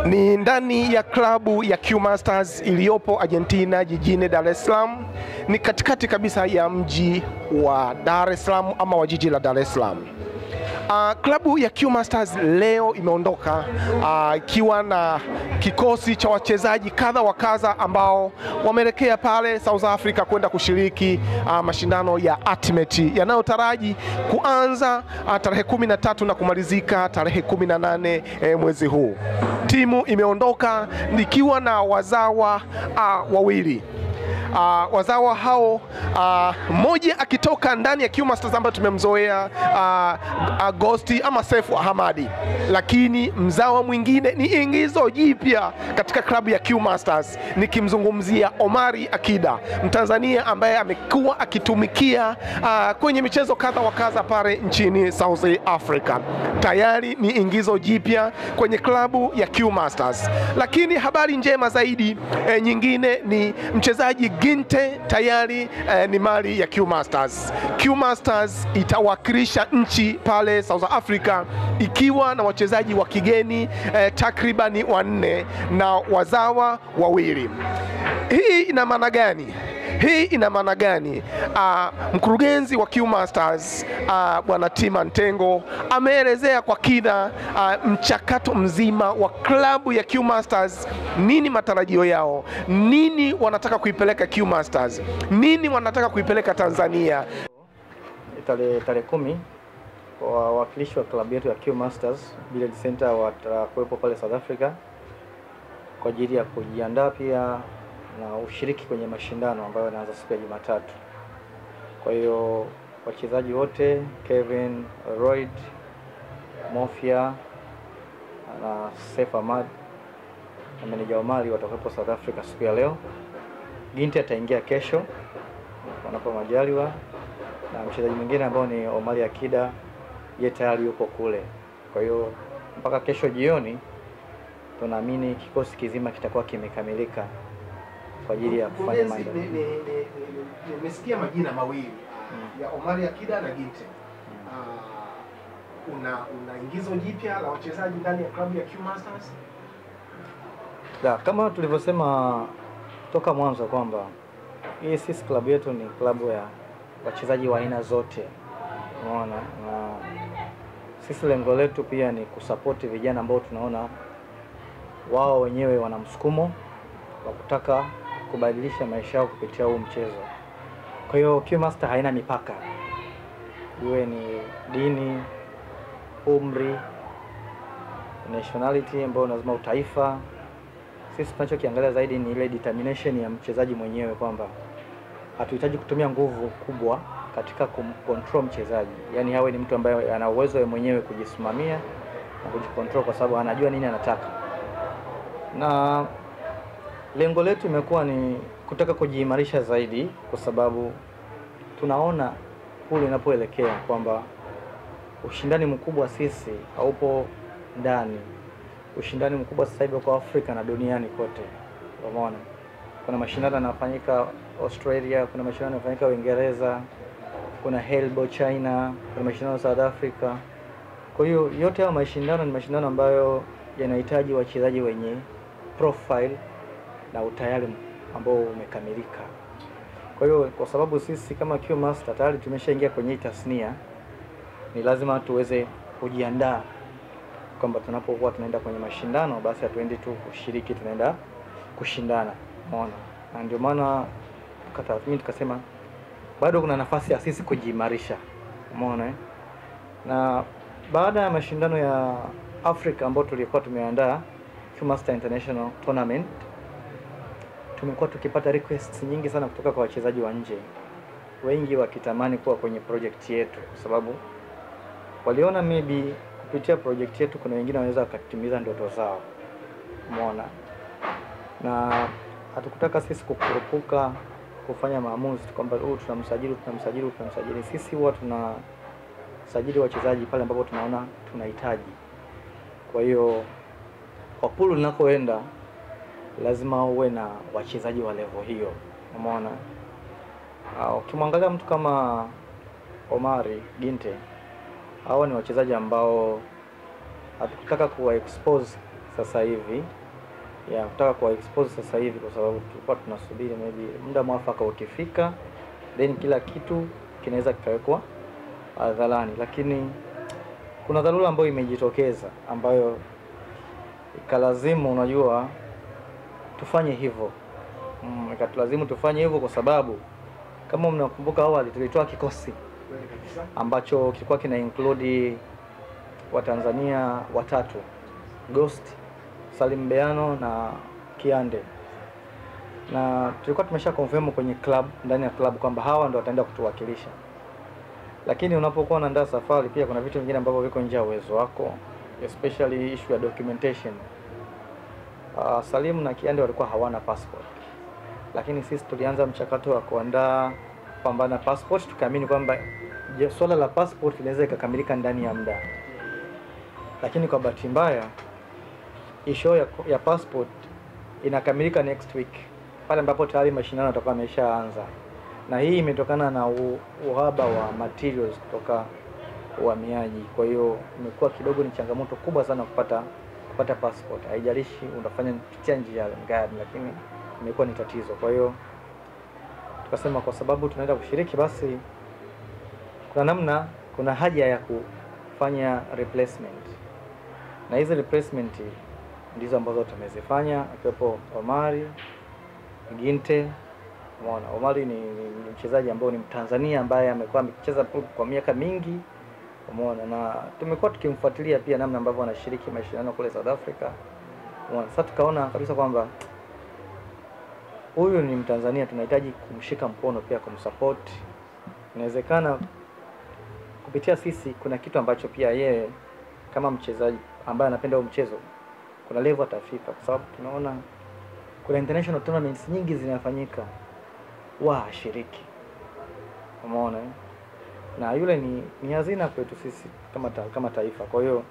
Ni ndani ya klabu ya Q Masters iliyopo Argentina jijini Dar es Salaam. Ni katikati kabisa ya mji wa Dar es Salaam ama wa jiji la Dar es Salaam. Klabu ya Q Masters leo imeondoka ikiwa na kikosi cha wachezaji kadha wa kadha ambao wameelekea pale South Africa kwenda kushiriki mashindano ya Ultimate yanayotaraji kuanza tarehe 13 na kumalizika tarehe 18 mwezi huu. Timu imeondoka ikiwa na wazawa wawili. Wazawa hao mmoja akitoka ndani ya Q Masters ambayo tumemzoea Agosti ama Sefu Hamadi, lakini mzawa mwingine ni ingizo jipya katika klabu ya Q Masters, nikimzungumzia Omari Akida, Mtanzania ambaye amekuwa akitumikia kwenye michezo kadha wa kadha pale nchini South Africa. Tayari ni ingizo jipya kwenye klabu ya Q Masters. Lakini habari njema zaidi nyingine ni mchezaji Ginte tayari ni mali ya Q Masters. Q Masters itawakilisha nchi pale South Africa ikiwa na wachezaji wa kigeni takribani 4 na wazawa 2. Hii ina maana gani? Hii ina maana gani? Mkurugenzi wa Q Masters Bwana Tima Ntengo ameelezea kwa kina mchakato mzima wa klabu ya Q Masters, nini matarajio yao, nini wanataka kuipeleka Q Masters, nini wanataka kuipeleka Tanzania. Tarehe 10 wawakilishi wa klabu yetu ya Q Masters Village Center watakuwepo pale South Africa kwa ajili ya kujiandaa pia na ushiriki kwenye mashindano ambayo yanaanza siku ya Jumatatu. Kwa hiyo wachezaji wote Kevin, Royd, Mofia na Seif Ahmad na meneja Omari watakuwepo South Africa siku ya leo. Ginti ataingia kesho wanapo majaliwa, na mchezaji mwingine ambao ni Omari Akida yeye tayari yuko kule. Kwa hiyo mpaka kesho jioni tunaamini kikosi kizima kitakuwa kimekamilika kwa ajili ya kufanya maandalizi. Nimesikia majina mawili ya Omari Akida na Ginte. Una ingizo jipya la wachezaji ndani ya klabu ya Q Masters? Da, kama tulivyosema toka mwanzo kwamba hii sisi klabu yetu ni klabu ya wachezaji wa aina zote. Unaona, na sisi lengo letu pia ni kusupport vijana ambao tunaona wao wenyewe wana msukumo wa kutaka kubadilisha maisha yao kupitia huu mchezo. Kwa hiyo Q Master haina mipaka, iwe ni dini, umri, nationality ambayo lazima utaifa. Sisi tunachokiangalia zaidi ni ile determination ya mchezaji mwenyewe, kwamba hatuhitaji kutumia nguvu kubwa katika kumcontrol mchezaji. Yaani awe ni mtu ambaye ana uwezo mwenyewe kujisimamia na kujicontrol kwa sababu anajua nini anataka. Na lengo letu imekuwa ni kutaka kujiimarisha zaidi, kwa sababu tunaona kule inapoelekea kwamba ushindani mkubwa sisi haupo ndani. Ushindani mkubwa sasa hivi kwa Afrika na duniani kote. Umeona? Kuna mashindano yanafanyika Australia, kuna mashindano yanafanyika Uingereza, kuna Helbo China, kuna mashindano South Africa. Kwa hiyo yote hayo mashindano ni mashindano ambayo yanahitaji wachezaji wenye profile na utayari ambao umekamilika. Kwa hiyo kwa sababu sisi kama Q Master tayari tumeshaingia kwenye tasnia, ni lazima tuweze kujiandaa kwamba tunapokuwa tunaenda kwenye mashindano basi hatuendi tu kushiriki, tunaenda kushindana. Umeona? Na ndio maana tukatathmini tukasema bado kuna nafasi ya sisi kujiimarisha. Umeona? Na baada ya mashindano ya Afrika ambayo tulikuwa tumeandaa Q Master International Tournament, tumekuwa tukipata requests nyingi sana kutoka kwa wachezaji wa nje, wengi wakitamani kuwa kwenye project yetu, kwa sababu waliona maybe kupitia project yetu kuna wengine wanaweza wakatimiza ndoto zao. Umeona? Na hatukutaka sisi kukurupuka kufanya maamuzi kwamba tunamsajili. Sisi huwa tunasajili wachezaji pale ambapo tunaona tunahitaji. Kwa hiyo kwa pulu linakoenda lazima uwe na wachezaji wa level hiyo. Umeona? Ukimwangalia mtu kama Omari Ginte, hao ni wachezaji ambao hatukutaka kuwa expose sasa hivi, ya kutaka kuwa expose sasa hivi kwa sababu tulikuwa tunasubiri maybe muda mwafaka ukifika, then kila kitu kinaweza kikawekwa hadharani. Lakini kuna dharura ambayo imejitokeza ambayo ikalazimu, unajua, tufanye hivyo. Ikatulazimu tufanye hivyo kwa sababu kama mnakumbuka awali tulitoa kikosi ambacho kilikuwa kina include Watanzania watatu, Ghost, Salim Beano na Kiande, na tulikuwa tumesha confirm kwenye club, ndani ya club kwamba hawa ndio wataenda kutuwakilisha. Lakini unapokuwa unaandaa safari pia kuna vitu vingine ambavyo viko nje ya uwezo wako, especially issue ya documentation. Salim na Kiande walikuwa hawana passport, lakini sisi tulianza mchakato wa kuandaa pambana passport, tukaamini kwamba swala la passport linaweza ikakamilika ndani ya muda. Lakini kwa bahati mbaya issue ya passport inakamilika next week, pale ambapo tayari mashindano yatakuwa yameshaanza. Na hii imetokana na uhaba wa materials kutoka uhamiaji. Kwa hiyo imekuwa kidogo ni changamoto kubwa sana kupata passport. Haijalishi unafanya kupitia njia gani, lakini imekuwa ni tatizo. Kwa hiyo tukasema kwa sababu tunaenda kushiriki, basi kuna namna, kuna haja ya kufanya replacement. Na hizi replacement ndizo ambazo tumezifanya, akiwepo Omari Ginte. Umeona, Omari ni mchezaji ambaye ni Mtanzania ambaye amekuwa akicheza kwa miaka mingi. Umeona, na tumekuwa tukimfuatilia pia namna ambavyo anashiriki mashindano kule South Africa. Umeona, sasa tukaona kabisa kwamba huyu ni Mtanzania, tunahitaji kumshika mkono pia kumsupport. Inawezekana kupitia sisi kuna kitu ambacho pia yeye kama mchezaji ambaye anapenda huo mchezo kuna level atafika, kwa sababu tunaona kuna international tournaments nyingi zinafanyika washiriki. Umeona, na yule ni hazina kwetu sisi kama taifa. Kwa hiyo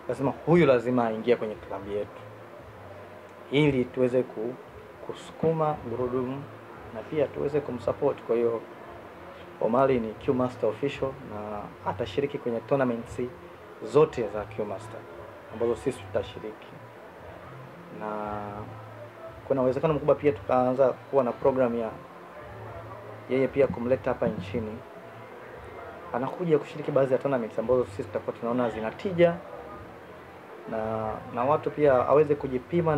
lazima huyu lazima aingie kwenye klabu yetu ili tuweze kusukuma gurudumu na pia tuweze kumsupport. Kwa hiyo Omari ni Q Master official na atashiriki kwenye tournaments zote za Q Master ambazo sisi tutashiriki, na kuna uwezekano mkubwa pia tukaanza kuwa na program ya yeye pia kumleta hapa nchini, anakuja kushiriki baadhi ya tournaments ambazo sisi tutakuwa tunaona zinatija na watu pia aweze kujipima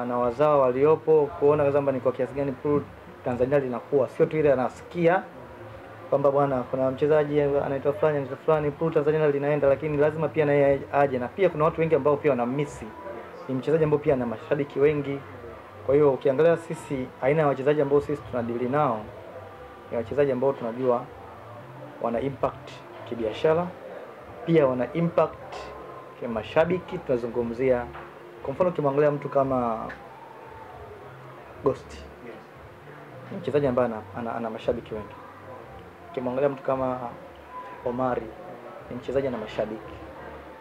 na wazao waliopo, kuona kwamba ni kwa kiasi gani pool Tanzania linakuwa, sio tu ile anasikia kwamba bwana kuna mchezaji anaitwa fulani anaitwa fulani, pool Tanzania linaenda, lakini lazima pia na yeye aje. Na pia kuna watu wengi ambao pia wanamisi, ni mchezaji ambao pia ana mashabiki wengi. Kwa hiyo ukiangalia sisi aina ya wachezaji ambao sisi tunadili nao ni wachezaji ambao tunajua wana impact kibiashara, pia wana impact kimashabiki. Tunazungumzia kwa mfano ukimwangalia mtu kama Ghost, ni mchezaji ambaye ana mashabiki wengi. Ukimwangalia mtu kama Omari, ni mchezaji ana mashabiki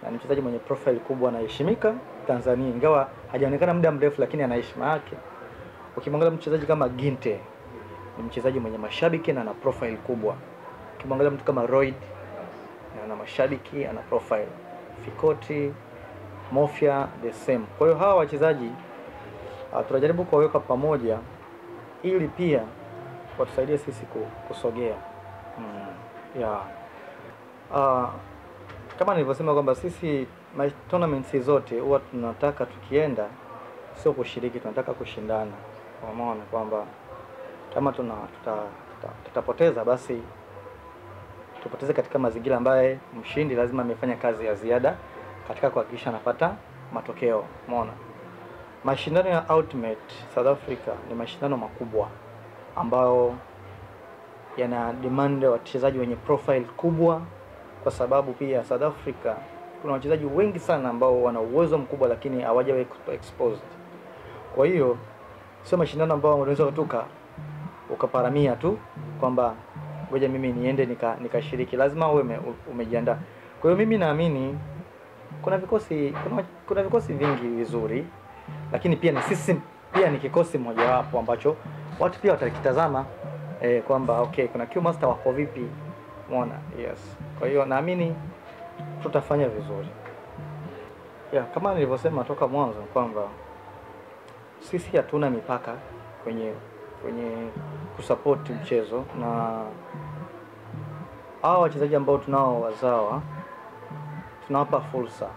na ni mchezaji mwenye profile kubwa, anaheshimika Tanzania, ingawa hajaonekana muda mrefu, lakini ana heshima yake. Ukimwangalia mchezaji kama Ginte, ni mchezaji mwenye mashabiki na ana profile kubwa. Ukimwangalia mtu kama Royd, ana mashabiki, ana profile. Fikoti, Mofia, the same. Kwa hiyo hawa wachezaji tunajaribu kuwaweka pamoja ili pia watusaidie sisi kusogea. Kama nilivyosema kwamba sisi tournaments zote huwa tunataka tukienda sio kushiriki, tunataka kushindana. Kwa maana kwamba kama tutapoteza basi tupoteze katika mazingira ambaye mshindi lazima amefanya kazi ya ziada katika kuhakikisha anapata matokeo. Umeona, mashindano ya Ultimate South Africa ni mashindano makubwa ambayo yana demand wachezaji wenye profile kubwa, kwa sababu pia South Africa kuna wachezaji wengi sana ambao wana uwezo mkubwa lakini hawajawa exposed. Kwa hiyo sio mashindano ambayo unaweza kutoka ukaparamia tu kwamba ngoja mimi niende nikashiriki, lazima uwe umejiandaa. Kwa hiyo mimi naamini kuna vikosi vingi vizuri, lakini pia na sisi pia ni kikosi mojawapo ambacho watu pia watakitazama kwamba okay, kuna Q Master wako vipi, umeona? Yes. Kwa hiyo naamini tutafanya vizuri. Ya, kama nilivyosema toka mwanzo kwamba sisi hatuna mipaka kwenye kusupport mchezo, na hawa wachezaji ambao tunao wazawa tunawapa fursa.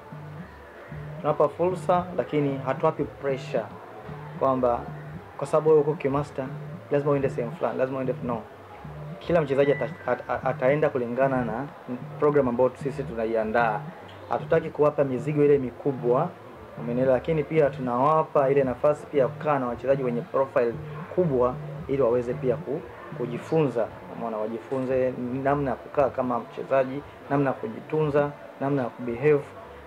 Tunawapa fursa, lakini hatuwapi pressure kwamba kwa sababu wewe uko Q-Master lazima uende sehemu fulani, lazima uende no. Kila mchezaji ataenda kulingana na program ambayo sisi tunaiandaa. Hatutaki kuwapa mizigo ile mikubwa, umeelewa, lakini pia tunawapa ile nafasi pia kukaa na wachezaji wenye profile kubwa ili waweze pia kujifunza, umeona, wajifunze namna ya kukaa kama mchezaji, namna ya kujitunza, namna ya kubehave,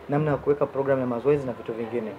namna ya kuweka program ya mazoezi na vitu vingine.